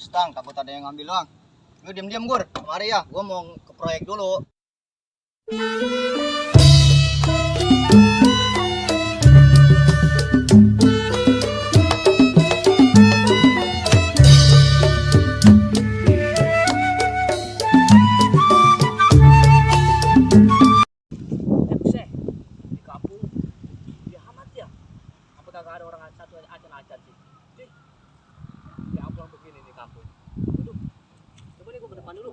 stang, takut ada yang ngambil bang. Lu diam-diam Gur, mari ya, gua mau ke proyek dulu. Buset, di kampung dia amat ya. Apa kagak ada orang satu acan-acan sih? Cih, ya ampun begini di kampung. Aduh, coba nih gua ke depan dulu.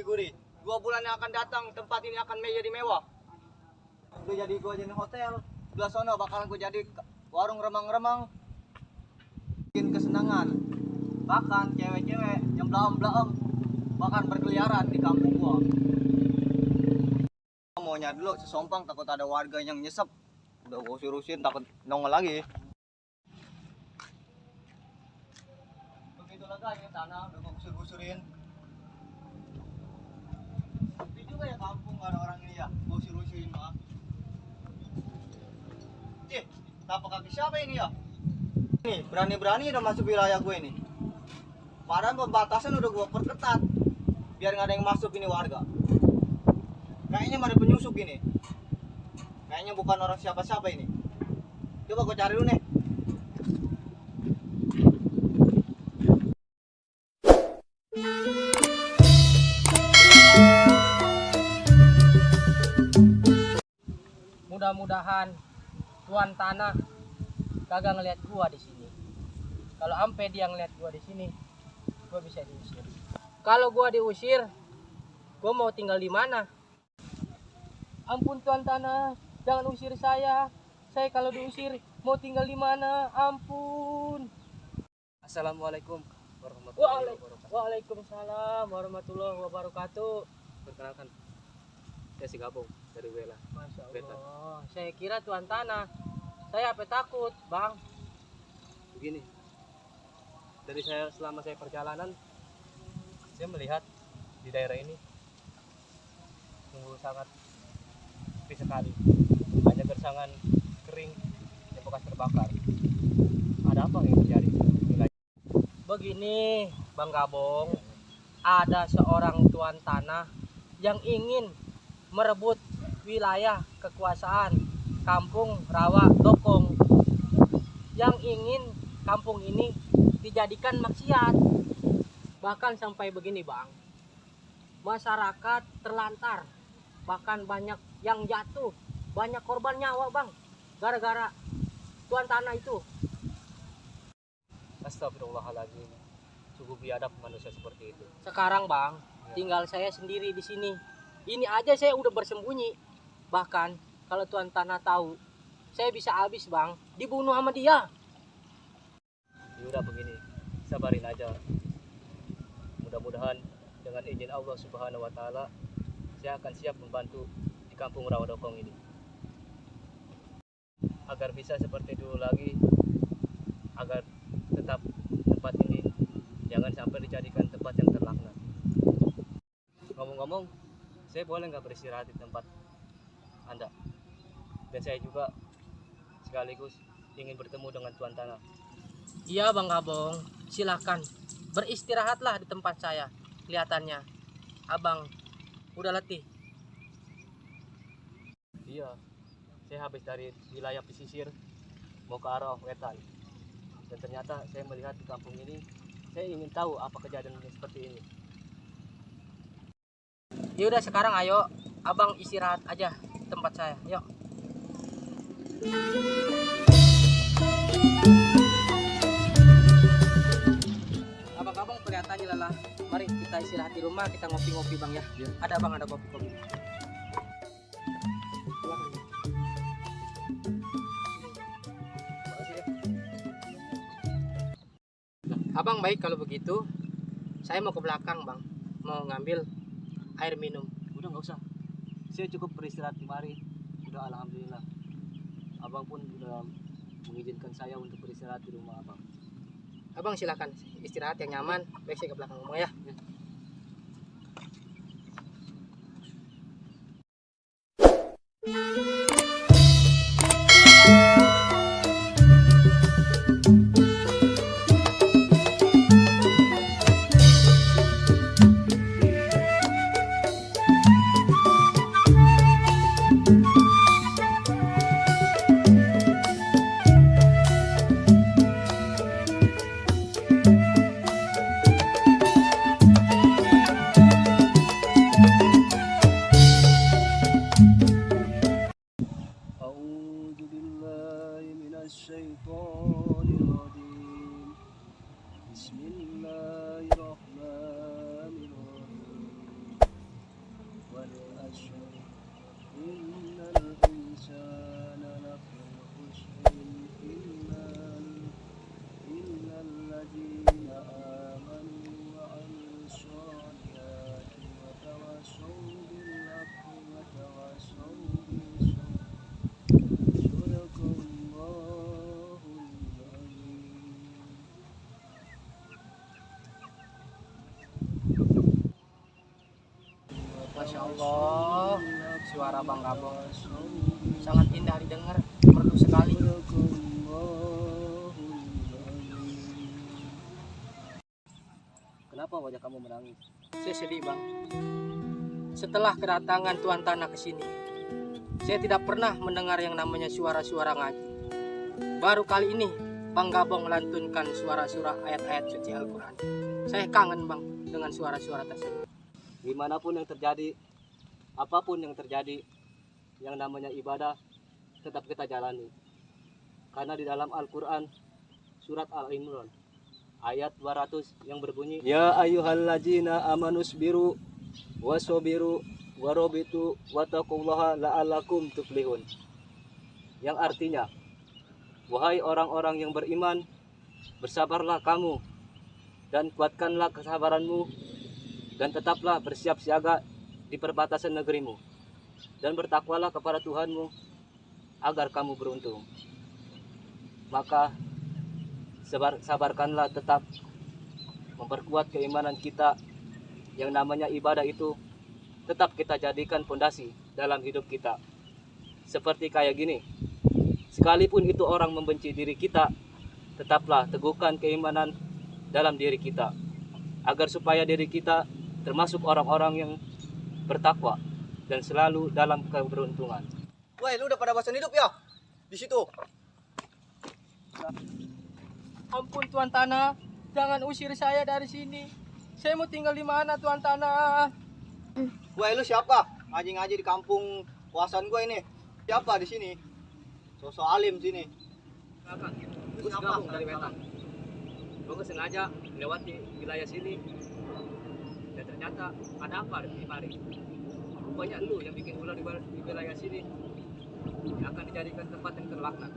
Guri. 2 bulan yang akan datang, tempat ini akan menjadi mewah. Lu jadi gua jadi hotel. Belah sono bakalan gua jadi warung remang-remang. Bikin kesenangan. Bahkan cewek-cewek yang blaem-blaem bahkan berkeliaran di kampung gua. Maunya dulu sesompang takut ada warga yang nyesep. Udah gua urusin takut nongol lagi. Begitulah guys, ini tanah udah gua gusur-gusurin. Tapi juga ya kampung gak ada orang ini ya, gua usir-usirin mah. Cih, tapak kaki siapa ini ya? Nih, berani-berani udah masuk wilayah gue ini. Padahal pembatasan udah gua perketat biar nggak ada yang masuk ini warga. Kayaknya ada penyusup ini. Kayaknya bukan orang siapa-siapa ini. Coba gua cari dulu nih. Mudah-mudahan tuan tanah kagak ngeliat gua di sini. Kalau ampe dia ngeliat gua di sini, gua bisa diusir. Kalau gua diusir, gua mau tinggal di mana? Ampun tuan tanah, jangan usir saya. Saya kalau diusir mau tinggal di mana? Ampun. Assalamualaikum warahmatullahi wabarakatuh. Waalaikumsalam warahmatullahi wabarakatuh. Perkenalkan, saya si Gabung dari Wela. Masya Beta. Allah, saya kira tuan tanah. Saya apa takut, Bang? Begini, dari saya selama saya perjalanan, saya melihat di daerah ini sungguh sangat sepi sekali. Hanya gersangan kering yang bekas terbakar. Ada apa yang terjadi? Begini, Bang Gabong, ada seorang tuan tanah yang ingin merebut wilayah kekuasaan Kampung Rawa Dokong, yang ingin kampung ini dijadikan maksiat. Bahkan sampai begini Bang, masyarakat terlantar, bahkan banyak yang jatuh, banyak korban nyawa Bang, gara-gara tuan tanah itu. Astagfirullahaladzim, sungguh biadab manusia seperti itu. Sekarang Bang, tinggal saya sendiri di sini. Ini aja saya udah bersembunyi. Bahkan kalau tuan tanah tahu, saya bisa habis Bang, dibunuh sama dia. Ya udah begini, sabarin aja. Mudah-mudahan dengan izin Allah Subhanahu wa taala, saya akan siap membantu di Kampung Rawadokong ini. Agar bisa seperti dulu lagi, agar tetap tempat ini jangan sampai dijadikan tempat yang terlaknat. Ngomong-ngomong, saya boleh nggak beristirahat di tempat Anda? Dan saya juga sekaligus ingin bertemu dengan tuan tanah. Iya Bang Gabong, silakan beristirahatlah di tempat saya. Kelihatannya Abang udah letih. Iya, saya habis dari wilayah pesisir mau ke arah wetan. Dan ternyata saya melihat di kampung ini, saya ingin tahu apa kejadian seperti ini. Ya udah sekarang ayo Abang istirahat aja di tempat saya. Yuk. Abang-abang kelihatannya lelah. Mari kita istirahat di rumah, kita ngopi-ngopi Bang ya. Ya. Ada Bang, ada kopi-kopi. Abang baik kalau begitu. Saya mau ke belakang Bang, mau ngambil air minum. Udah nggak usah, saya cukup beristirahat di mari. Udah alhamdulillah, abang pun udah mengizinkan saya untuk beristirahat di rumah abang. Abang silakan istirahat yang nyaman. Baik, saya ke belakang ngomong ya. أعوذ بالله من الشيطان الرجيم بسم الله الرحمن الرحيم والعشر إن الإنسان لفي خسر إلا الذين آمنوا وعملوا الصالحات وتواصوا بالحق وتواصوا بالصبر صدق الله العظيم. Masya Allah, suara Bang Gabong sangat indah didengar, merdu sekali. Kenapa wajah kamu menangis? Saya sedih, Bang. Setelah kedatangan Tuan Tanah ke sini, saya tidak pernah mendengar yang namanya suara-suara ngaji. Baru kali ini Bang Gabong melantunkan suara-suara ayat-ayat suci Al-Quran. Saya kangen, Bang, dengan suara-suara tersebut. Dimanapun yang terjadi, apapun yang terjadi, yang namanya ibadah tetap kita jalani. Karena di dalam Al-Quran surat Al-Imran ayat 200 yang berbunyi, Ya ayyuhalladzina amanusbiru wasobiru warobitu wataqullaha la'allakum tuflihun. Yang artinya, wahai orang-orang yang beriman, bersabarlah kamu dan kuatkanlah kesabaranmu, dan tetaplah bersiap siaga di perbatasan negerimu, dan bertakwalah kepada Tuhanmu agar kamu beruntung. Maka sabarkanlah, tetap memperkuat keimanan kita. Yang namanya ibadah itu tetap kita jadikan fondasi dalam hidup kita. Seperti kayak gini, sekalipun itu orang membenci diri kita, tetaplah teguhkan keimanan dalam diri kita, agar supaya diri kita termasuk orang-orang yang bertakwa dan selalu dalam keberuntungan. Woi, lu udah pada bosan hidup ya? Di situ. Ampun Tuan Tanah, jangan usir saya dari sini. Saya mau tinggal di mana Tuan Tanah? Woi, lu siapa? Ngaji-ngaji di kampung kuasaan gua ini. Siapa di sini? Sosok alim sini. Kakak, gue gabung dari Wetan. Gue sengaja melewati wilayah sini, dan ternyata ada apa di mari. Rupanya lu yang bikin ular di wilayah sini yang akan dijadikan tempat yang terlaknat.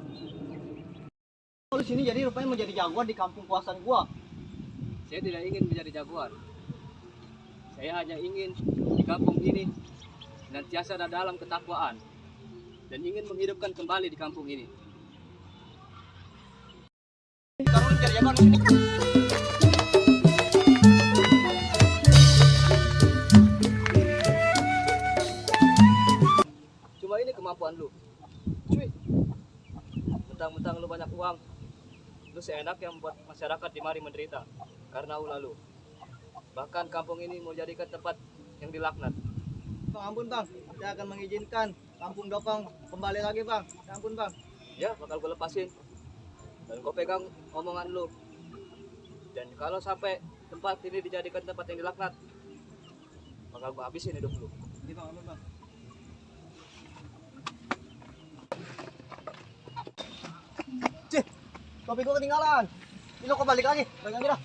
Lu sini jadi rupanya menjadi jagoan di kampung kuasaan gua. Saya tidak ingin menjadi jagoan. Saya hanya ingin di kampung ini senantiasa ada dalam ketakwaan dan ingin menghidupkan kembali di kampung ini. Sekarang lu jadi jagoan di sini. Cuma ini kemampuan lu. Cuy. Mentang-mentang lu banyak uang, lu seenaknya membuat masyarakat di mari menderita karena ulah lu. Bahkan kampung ini mau jadikan tempat yang dilaknat. Bang, ampun bang, saya akan mengizinkan kampung Dopang kembali lagi bang. Ya ampun bang. Ya, bakal gue lepasin. Dan gue pegang omongan lu. Dan kalau sampai tempat ini dijadikan tempat yang dilaknat, bakal gue habisin hidup lu. Iya bang, ampun bang. Cih, kopi gua ketinggalan. Ini lo kok balik lagi? Balik lagi dah.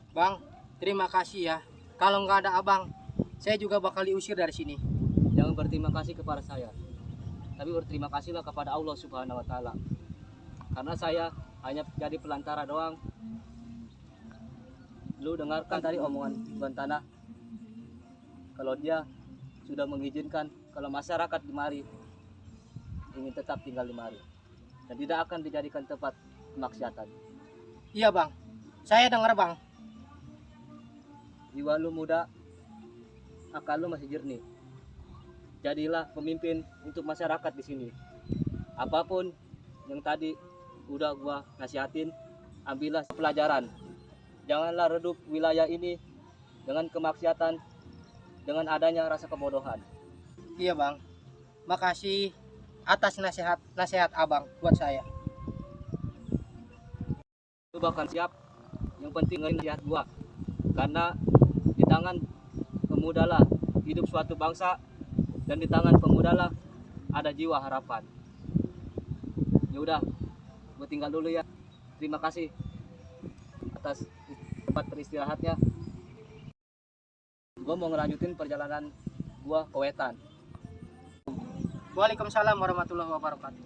Bang, terima kasih ya. Kalau nggak ada abang, saya juga bakal diusir dari sini. Jangan berterima kasih kepada saya, tapi berterima kasihlah kepada Allah Subhanahu wa Ta'ala. Karena saya hanya jadi pelantara doang Lu dengarkan tadi omongan Tuan Tanah. Kalau dia sudah mengizinkan kalau masyarakat di mari ingin tetap tinggal di mari dan tidak akan dijadikan tempat kemaksiatan. Iya bang, saya dengar bang. Jiwa lu muda, akal lu masih jernih. Jadilah pemimpin untuk masyarakat di sini. Apapun yang tadi udah gua nasihatin, ambillah pelajaran. Janganlah redup wilayah ini dengan kemaksiatan, dengan adanya rasa kebodohan. Iya bang, makasih atas nasihat abang buat saya. Lu bakal siap, yang penting dengerin nasihat gua. Karena di tangan pemudalah hidup suatu bangsa, dan di tangan pemudalah ada jiwa harapan. Ya udah, gue tinggal dulu ya. Terima kasih atas tempat beristirahatnya. Gue mau ngelanjutin perjalanan gue ke Wetan. Waalaikumsalam warahmatullahi wabarakatuh.